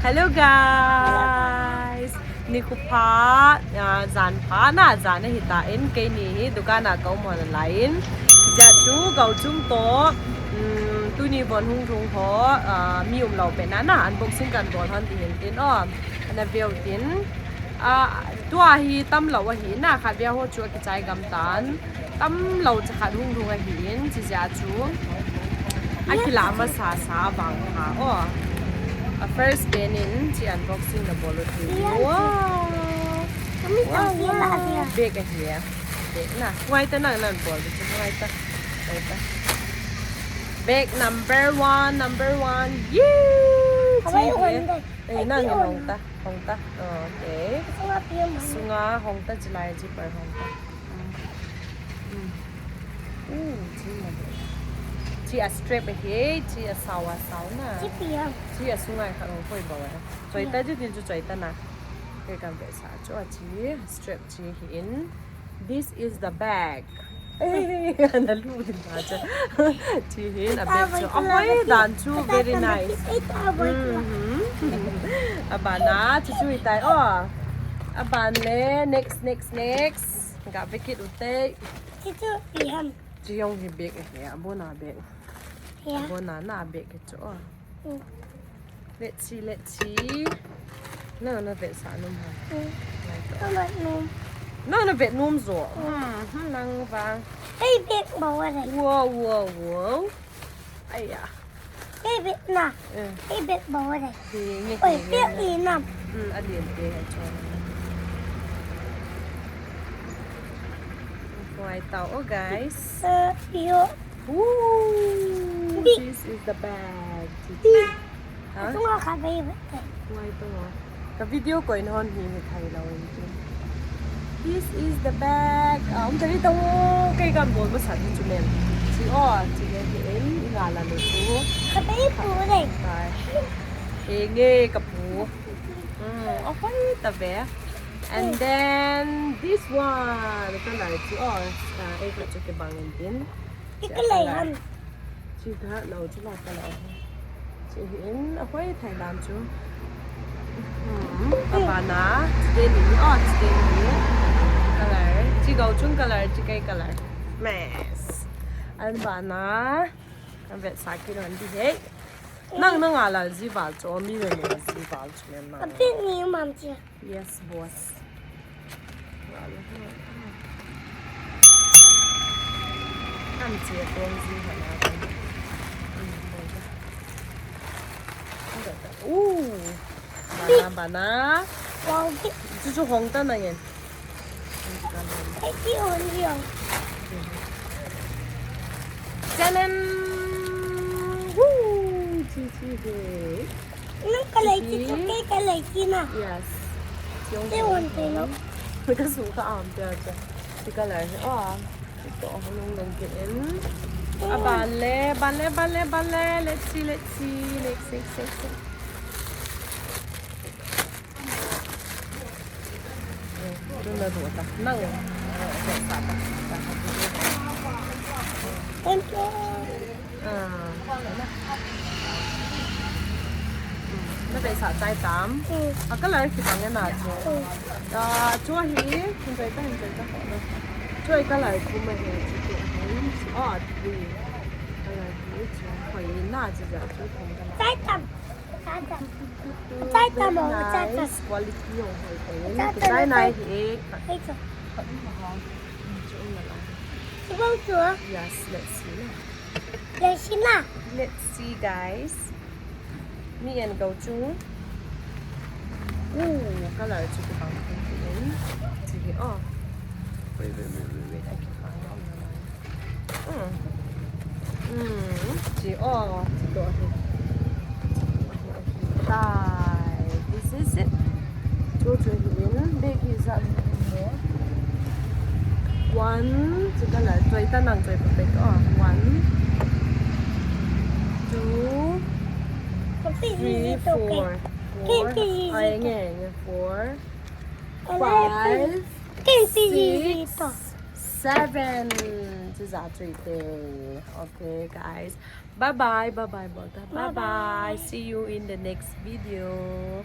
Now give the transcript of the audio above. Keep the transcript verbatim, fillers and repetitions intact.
Hello guys. Nikho pha, ah, jan pha na, jan ahi tan, keini hi dukan a ka um hon lai in. Hijeh chun gauchung toh, um, tuni von hung lhung ho, ah, mi umlou pen a na, unboxing kan bol hon ding ahin tin o. Ana veu tin. Ah, tua hi tamlou ahi na, khatvei ho chu akichai gam tan. Tamlou cha khat hung lhung ahin, hijeh chun. Akilah masa sa vang pha o. A first pen in, hiche unboxing na bol u hite. Wow. Kami wow, wow. Bag ahi. Bag na. Ngai ta nang nang bol, ngai ta. Ngai ta. Bag number one, number one. Yay! Kawai hiche hi. Hon dai. Eh, nang hon ta. Hong ta. Oh, okay. Sunga pi am. Sunga hong ta, jilai ji par hong ta. Mm. Mm. Mm, ji ma de. Ji a strap ahi, ji a sao a sao na. Ji pi am. Ji a sunga khat hong koi bou e. Choi ta ji din chu choi ta na. Kei kan vetsah chu a ji strap ji ahin. This is the bag. Eh, na lu din ba cha. Ji hin a bag chu. Ahoi dan chu very nice. Mhm. Abana chu chu itai. Oh. Aban le next, next, next. Ga bag kit u te. Ji chu pi ham. Ji jong hi bag ahi, abona bag. Ya. Abona na bag chu. Oh. Mm. Let's see, let's see. Nang na vetsah nom ham? Mm. Nang na vet nom. Nang na vet nom jo. Mm. Hmm, hmm, nang vang. Hei bag bou a dai. Wow, wow, wow. Aiya. Hei bag na. Mm. Hei bag bou a dai. Hi, nge, oi, hi, nge, bag nge. Ni nam. Mm, a lien te ha chon. Wai tau, oh, guys. Eh, yo. Ooh, this is the bag. Di. Ha? Tunga kha bai bai. Wai tunga. Ka video koi na hon hi hi thai lo in. This is the bag. Ah, um, tari tau. Kei kan bol masa ni chu len. Ji o, ji le hi in, i nga la le chu. Ka bai pu le. Tai. E nge ka pu. Mm, okay, ta ve. And then this one, ka lai chu, oh, ah, eh, ka chu ke bang in din. Ki ka lai han. Chi tha lo chu la ka lo. Chi hin a hoi thai dan chu. Hmm, a bana, chi te ni, oh, chi te ni. Color, chi gauchung color, chi kei color. Mes. An bana, an vetsah kit hon ding ahi. Nang na nga la ji val chu, mi na nga ji val chu nem na. A pink ni mam chi. Yes, boss. Kan che kong ji ha na. Ooh. Bana, bana. Wow. Chu chu hong ta na ngen. Ai, chi hong ji hong. Chanen. Woo. Chi chi he. Nang ka lai chi chu, kei ka lai chi na. Yes. Te won te lo. Ka su ka am te a cha. Ti ka lai. Ah. Ti to hong long long ke en. A ban le, ban le, ban le, ban le. Let's see, let's see. Next, next, next, next. Thank you. Ah. Na vetsah chai tam. Mm. A color kibang e na chu. Mm. Ah, chu hi, hin choi ta, hin choi ta. Chu hi color kum ahi chu. Oh, three. Color three chu. Hoi na chu ja chu kum ta. Chai tam. Chai tam. Chai tam, very chai tam. Nice quality jong hoi hoi. Chai tam, chai nai hi. Hei chu. Chu um na la. Chu bang chu. Yes, let's see na. Let's see na. Let's see, guys. Mi en gauchung. Ooh, color chu kibang tin tin. Sige, oh. Wait, wait, wait, wait, wait. I can find out. Mm. Mm. Chi, oh, chi to hi. Tai. This is it. Chu chu hi in. Big is up. One. Chi color. Choi ta nang choi pa pek. Oh, one. Two. Three, four. Four. Ai, nge, nge, four. Five. Six. Seven. Chu ja chu te. Okay, guys. Bye bye, bye bye, bol ta. Bye bye. See you in the next video.